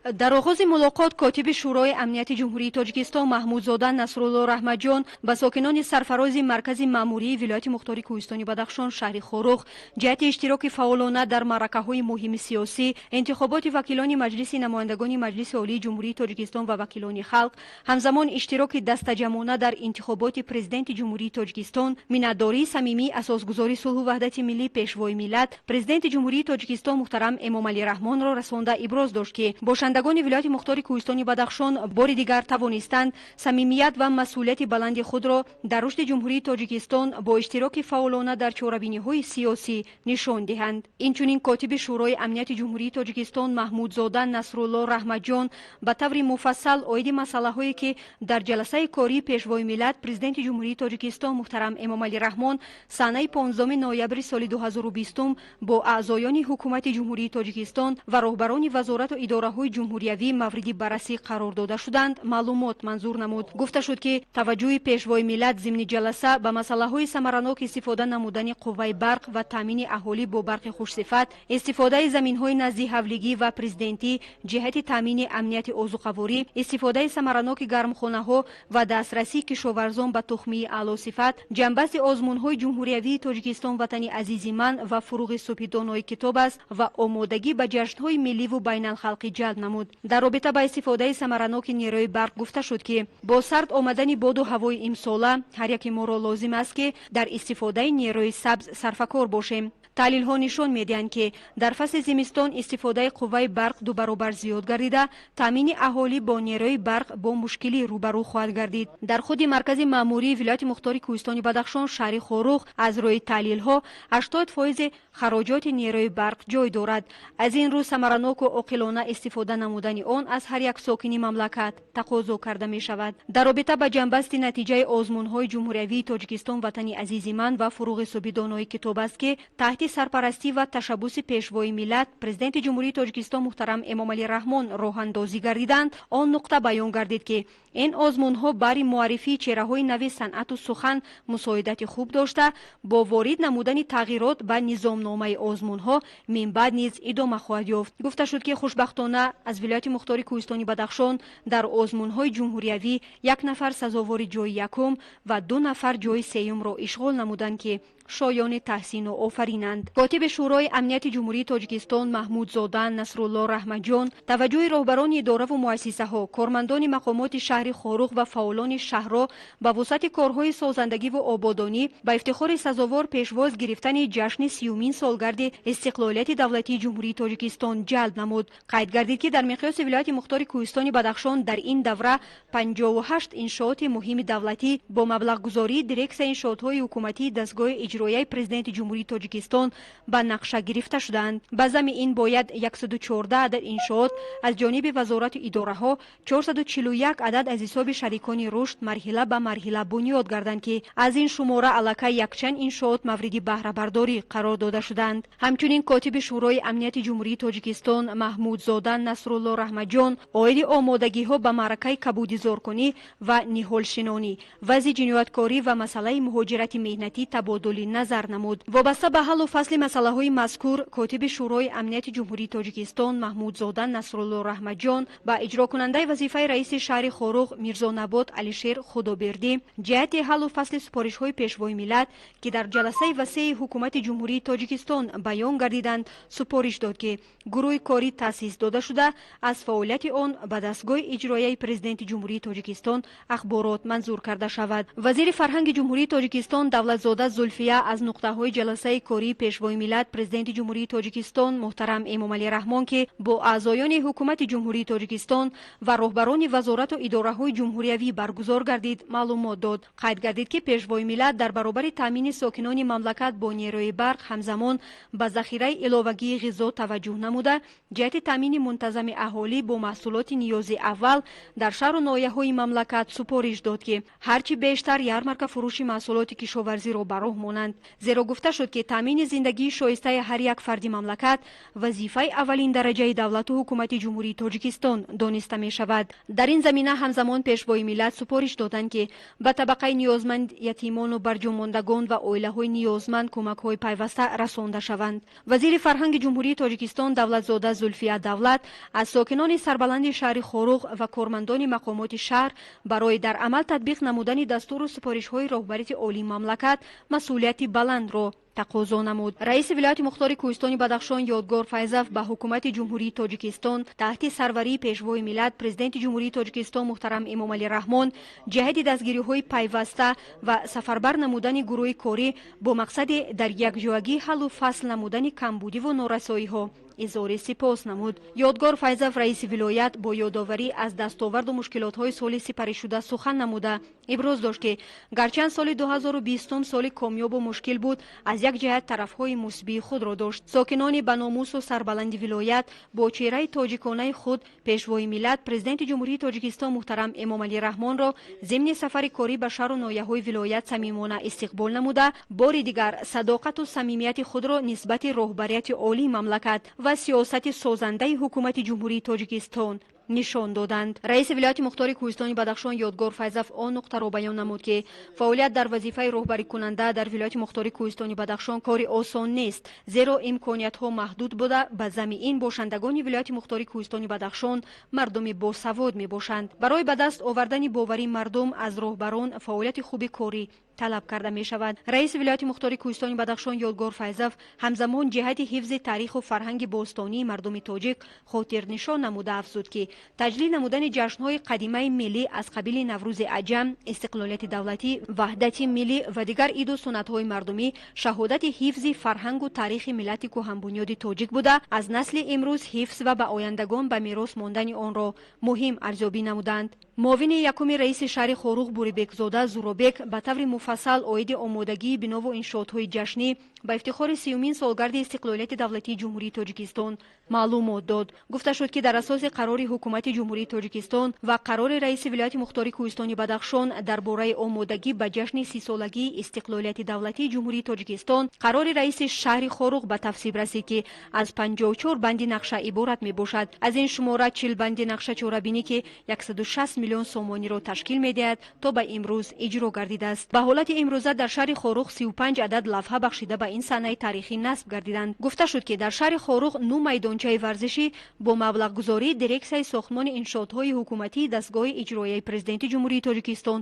Дар оғози мулоқот котиби Шӯрои амнияти Ҷумҳурии Тоҷикистон Маҳмудзода Насрулло Раҳматҷон ба сокинони сарфарози маркази маъмурии вилояти мухтори Кӯҳистони Бадахшон, шаҳри Хоруғ, ҷиҳати иштироки фаъолона дар маъракаҳои муҳими сиёсӣ, интихоботи вакилони Маҷлиси намояндагони Маҷлиси Олии Ҷумҳурии Тоҷикистон ва вакилони халқ, ҳамзамон иштироки дастаҷамъона дар интихоботи Президенти Ҷумҳурии Тоҷикистон, миннатдории самимии асосгузори сулҳу ваҳдати миллӣ, Пешвои миллат, Президенти Ҷумҳурии Тоҷикистон муҳтарам Эмомалӣ Раҳмонро расонда, иброз дошт, ки бошандагони вилояти мухтори Кӯҳистони Бадахшон бори дигар тавонистанд самимият ва масъулияти баланди худро дар рушди Ҷумҳурии Тоҷикистон бо иштироки фаъолона дар чорабиниҳои сиёсӣ нишон диҳанд. Инчунин котиби Шӯрои амнияти Ҷумҳурии Тоҷикистон Маҳмудзода Насрулло Раҳматҷон ба таври муфассал оиди масъалаҳое, ки дар ҷаласаи кории Пешвои миллат, Президенти Ҷумҳурии Тоҷикистон муҳтарам Эмомалӣ Раҳмон санаи 15 ноябри соли 2020 бо аъзоёни Ҳукумати Ҷумҳурии Тоҷикистон ва роҳбарони вазорату идораҳои ҷумҳуриявӣ мавриди баррасӣ қарор дода шуданд, маълумот манзур намуд. Гуфта шуд, ки таваҷҷӯҳи Пешвои миллат зимни ҷаласа ба масъалаҳои самаранок истифода намудани қувваи барқ ва таъмини аҳолӣ бо барқи хушсифат, истифодаи заминҳои назди ҳавлигӣ ва президентӣ ҷиҳати таъмини амнияти озуқаворӣ, истифодаи самараноки гармхонаҳо ва дастрасии кишоварзон ба тухмии аълосифат, ҷамъбасти озмунҳои ҷумҳуриявии «Тоҷикистон ватани азизи ман» ва «Фуруғи субҳи донои китоб аст» ва омодагӣ ба ҷашнҳои милливу байналхалқӣ ҷалб намуд. Дар робита ба истифодаи самараноки нерӯи барқ гуфта шуд, ки бо сард омадани боду ҳавои имсола ҳар яке моро лозим аст, ки дар истифодаи нерӯи сабз сарфакор бошем. Таҳлилҳо нишон медиҳанд, ки дар фасли зимистон истифодаи қувваи барқ дубаробар зиёд гардида, таъмини аҳолӣ бо нерӯи барқ бо мушкилӣ рӯбарӯ хоҳад гардид. Дар худи маркази маъмурии вилояти мухтори Кӯҳистони Бадахшон, шаҳри Хоруғ, аз рӯи таҳлилҳо 80 фоизи хароҷоти нерӯи барқ ҷой дорад. Аз ин рӯ самараноку оқилона истифода намудани он аз ҳар як сокини мамлакат тақозо карда мешавад. Дар робита ба ҷамъбасти натиҷаи озмунҳои ҷумҳуриявии «Тоҷикистон ватани азизи ман» ва «Фуруғи субҳи донои китоб аст», ки таҳти сарпарастӣ ва ташаббуси Пешвои миллат, Президенти Ҷумҳурии Тоҷикистон муҳтарам Эмомалӣ Раҳмон роҳандозӣ гардиданд, он нуқта баён гардид, ки ин озмунҳо барои муаррифии чеҳраҳои нави санъату сухан мусоидати хуб дошта, бо ворид намудани тағйирот ба низомномаи озмунҳо минбаъд низ идома хоҳад ёфт. Гуфта шуд, ки хушбахтона аз вилояти мухтори Кӯҳистони Бадахшон дар озмунҳои ҷумҳуриявӣ як нафар сазовори ҷои якум ва ду нафар ҷои сеюмро ишғол намуданд, ки шоёни таҳсину офаринанд. Котиби Шӯрои амнияти Ҷумҳурии Тоҷикистон Маҳмудзода Насрулло Раҳматҷон таваҷҷӯҳи роҳбарони идораву муассисаҳо, кормандони мақомоти шаҳри Хоруғ ва фаъолони шаҳрро ба вусъати корҳои созандагиву ободонӣ ба ифтихори сазовор пешвоз гирифтани ҷашни 30-умин солгарди истиқлолияти давлатии Ҷумҳурии Тоҷикистон ҷалб намуд. Қайд гардид, ки дар миқёси вилояти мухтори Кӯҳистони Бадахшон дар ин давра 58 иншооти муҳими давлатӣ бо маблағгузории Дирексияи иншоотҳои ҳукуматии дастгоҳи иҷроияи Президенти Ҷумҳурии Тоҷикистон ба нақша гирифта шудаанд. Ба замми ин бояд 114 адад иншоот аз ҷониби вазорату идораҳо, 441 адад аз ҳисоби шарикони рушд марҳила ба марҳила бунёд гарданд, ки аз ин шумора аллакай якчанд иншоот мавриди баҳрабардорӣ қарор дода шуданд. Ҳамчунин котиби Шӯрои амнияти Ҷумҳурии Тоҷикистон Маҳмудзода Насрулло Раҳматҷон оиди омодагиҳо ба маъракаи кабудизоркунӣ ва ниҳолшинонӣ, вазъи ҷинояткорӣ ва масъалаи муҳоҷирати меҳнатӣ табодули назар намуд. Вобаста ба ҳаллу фасли масъалаҳои мазкур котиби Шӯрои амнияти Ҷумҳурии Тоҷикистон Маҳмудзода Насрулло Раҳматҷон ба иҷрокунандаи вазифаи раиси шаҳри Хоруғ Мирзонабот Алишер Худобердӣ ҷиҳати ҳаллу фасли супоришҳои Пешвои миллат, ки дар ҷаласаи васеи Ҳукумати Ҷумҳурии Тоҷикистон баён гардиданд, супориш дод, ки гурӯҳи корӣ таъсис дода шуда, аз фаъолияти он ба дастгоҳи иҷроияи Президенти Ҷумҳурии Тоҷикистон ахборот манзур карда шавад. Вазири фарҳанги Ҷумҳурии Тоҷикистон Давлатзода Зулфия аз нуқтаҳои ҷаласаи кории Пешвои миллат, Президенти Ҷумҳурии Тоҷикистон муҳтарам Эмомалӣ Раҳмон, ки бо аъзоёни Ҳукумати Ҷумҳурии Тоҷикистон ва роҳбарони вазорату идораҳои ҷумҳуриявӣ баргузор гардид, маълумот дод. Қайд гардид, ки Пешвои миллат дар баробари таъмини сокинони мамлакат бо нерӯи барқ, ҳамзамон ба захираи иловагии ғизо таваҷҷӯҳ намуда, ҷиҳати таъмини мунтазами аҳолӣ бо маҳсулоти ниёзи аввал дар шаҳру ноҳияҳои мамлакат супориш дод, ки ҳарчи бештар ярмарка фурӯши маҳсулоти кишоварзиро ба роҳ монанд. расонанд. Зеро гуфта шуд, ки таъмини зиндагии шоистаи ҳар як фарди мамлакат вазифаи аввалин дараҷаи давлату ҳукумати Ҷумҳурии Тоҷикистон дониста мешавад. Дар ин замина ҳамзамон Пешвои миллат супориш доданд, ки ба табақаи ниёзманд, ятимону барҷомондагон ва оилаҳои ниёзманд кӯмакҳои пайваста расонда шаванд. Вазири фарҳанги Ҷумҳурии Тоҷикистон Давлатзода Зулфия Давлат аз сокинони сарбаланди шаҳри Хоруғ ва кормандони мақомоти шаҳр барои дар амал татбиқ намудани дастуру супоришҳои роҳбарияти олии мамлакат масъулияти баландро тақозо намуд. Раиси вилояти мухтори Кӯҳистони Бадахшон Ёдгор Файзав ба ҳукумати Ҷумҳурии Тоҷикистон таҳти сарварии Пешвои миллат, Президенти Ҷумҳурии Тоҷикистон муҳтарам Эмомалӣ Раҳмон ҷиҳати дастгириҳои пайваста ва сафарбар намудани гурӯҳи корӣ бо мақсади дар якҷоягӣ ҳаллу фасл намудани камбудиву норасоиҳо изҳори сипос намуд. Ёдгор Файзав, раиси вилоят, бо ёдоварӣ аз дастоварду мушкилотҳои соли сипаришуда сухан намуда, иброз дошт, ки гарчанд соли 2020 соли комёбу мушкил буд, аз як ҷиҳат тарафҳои мусбии худро дошт. Сокинони баномусу сарбаланди вилоят бо чеҳраи тоҷиконаи худ Пешвои миллат, Президенти Ҷумҳурии Тоҷикистон муҳтарам Эмомалӣ Раҳмонро зимни сафари корӣ ба шаҳру ноҳияҳои вилоят самимона истиқбол намуда, бори дигар садоқату самимияти худро нисбати роҳбарияти олии мамлакат ва сиёсати созандаи ҳукумати Ҷумҳурии Тоҷикистон нишон доданд. Раиси вилояти мухтори Кӯҳистони Бадахшон Ёдгор Файзав он нуқтаро баён намуд, ки фаъолият дар вазифаи роҳбарикунанда дар вилояти мухтори Кӯҳистони Бадахшон кори осон нест, зеро имкониятҳо маҳдуд буда, ба замми ин бошандагони вилояти мухтори Кӯҳистони Бадахшон мардуми босавод мебошанд. Барои ба даст овардани боварии мардум аз роҳбарон фаъолияти хуби корӣ талаб карда мешавад. Раиси вилояти мухтори Кӯҳистони Бадахшон Ёдгор Файзав ҳамзамон ҷиҳати ҳифзи таъриху фарҳанги бостонии мардуми тоҷик хотирнишон намуда, афзуд, ки таҷлил намудани ҷашнҳои қадимаи миллӣ аз қабили Наврӯзи аҷам, истиқлолияти давлатӣ, ваҳдати миллӣ ва дигар иду суннатҳои мардумӣ шаҳодати ҳифзи фарҳангу таърихи миллати кӯҳанбунёди тоҷик буда, аз насли имрӯз ҳифз ва ба ояндагон ба мерос мондани онро муҳим арзёбӣ намуданд. Муовини якуми раиси шаҳри Хоруғ Бурибекзода Зуробек ба таври муфассал оиди омодагии бинову иншоотҳои ҷашнӣ ба ифтихори 30-умин солгарди истиқлолияти давлатии Ҷумҳурии Тоҷикистон маълумот дод. Гуфта шуд, ки дар асоси қарори ҳукумати Ҷумҳурии Тоҷикистон ва қарори раиси вилояти мухтори Кӯҳистони Бадахшон дар бораи омодагӣ ба ҷашни 30-солагии истиқлолияти давлатии Ҷумҳурии Тоҷикистон қарори раиси шаҳри Хоруғ ба тасвиб расид, ки аз 54 банди нақша иборат мебошад. Аз ин шумора 40 банди нақша чорабинӣ, ки 160 миллион сомониро ташкил медиҳад, то ба имрӯз иҷро гардидааст. Ба ҳолати имрӯза дар шаҳри Хоруғ 35 адад лавҳа бахшида ба ин саҳнаи таърихӣ насб гардиданд. Гуфта шуд, ки дар шаҳри Хоруғ нӯ майдончаи варзишӣ бо маблағгузории дирексияи сохтмони иншоотҳои ҳукуматии дастгоҳи иҷроияи Президенти Ҷумҳурии Тоҷикистон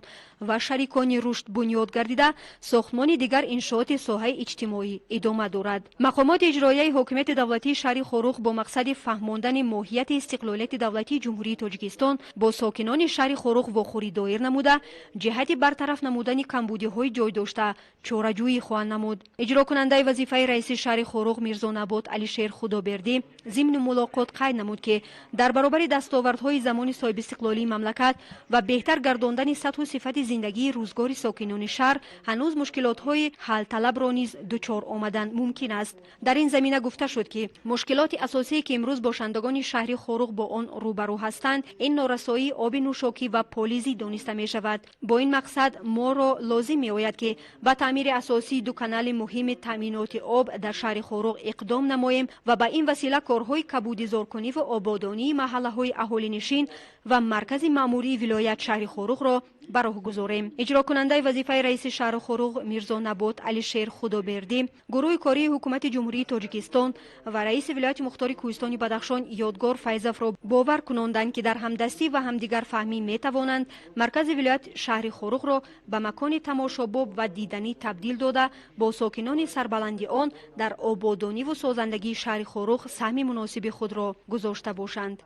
ва шарикони рушд бунёд гардида, сохтмони дигар иншооти соҳаи иҷтимоӣ идома дорад. Мақомоти иҷроияи ҳокимияти давлатии шаҳри Хоруғ бо мақсади фаҳмондани моҳияти истиқлолияти давлатии Ҷумҳурии Тоҷикистон бо сокинони шаҳри Хоруғ вохӯрӣ доир намуда, ҷиҳати бартараф намудани камбудиҳои ҷой дошта чораҷӯӣ хоҳанд намуд. Иҷрокунандаи вазифаи раиси шаҳри Хоруғ Мирзонабот Алишер Худобердӣ зимни мулоқот қайд намуд, ки дар баробари дастовардҳои замони соҳибистиқлолии мамлакат ва беҳтар гардондани сатҳу сифати зиндагии рӯзгори сокинони шаҳр ҳанӯз мушкилотҳои ҳалталабро низ дучор омадан мумкин аст. Дар ин замина гуфта шуд, ки мушкилоти асосие, ки имрӯз бошандагони шаҳри Хоруғ бо он рӯбарӯ ҳастанд, ин норасоии оби нӯшокӣ ва полизӣ дониста мешавад. Бо ин мақсад моро лозим меояд, ки ба таъмири асосии ду канали муҳими таъминоти об дар шаҳри Хоруғ иқдом намоем ва ба ин васила корҳои кабудизоркуниву ободонии маҳаллаҳои аҳолинишин ва маркази маъмурии вилоят шаҳри Хоруғро ба роҳ гузорем. Иҷрокунандаи вазифаи раиси шаҳри Хоруғ Мирзонабот Алишер Худобердӣ гурӯҳи кории ҳукумати Ҷумҳурии Тоҷикистон ва раиси вилояти мухтори Кӯҳистони Бадахшон Ёдгор Файзавро бовар кунонданд, ки дар ҳамдастӣ ва ҳамдигарфаҳмӣ метавонанд маркази вилоят шаҳри Хоруғро ба макони тамошобоб ва диданӣ табдил дода, бо сокинони сарбаланди он дар ободониву созандагии шаҳри Хоруғ саҳми муносиби худро гузошта бошанд.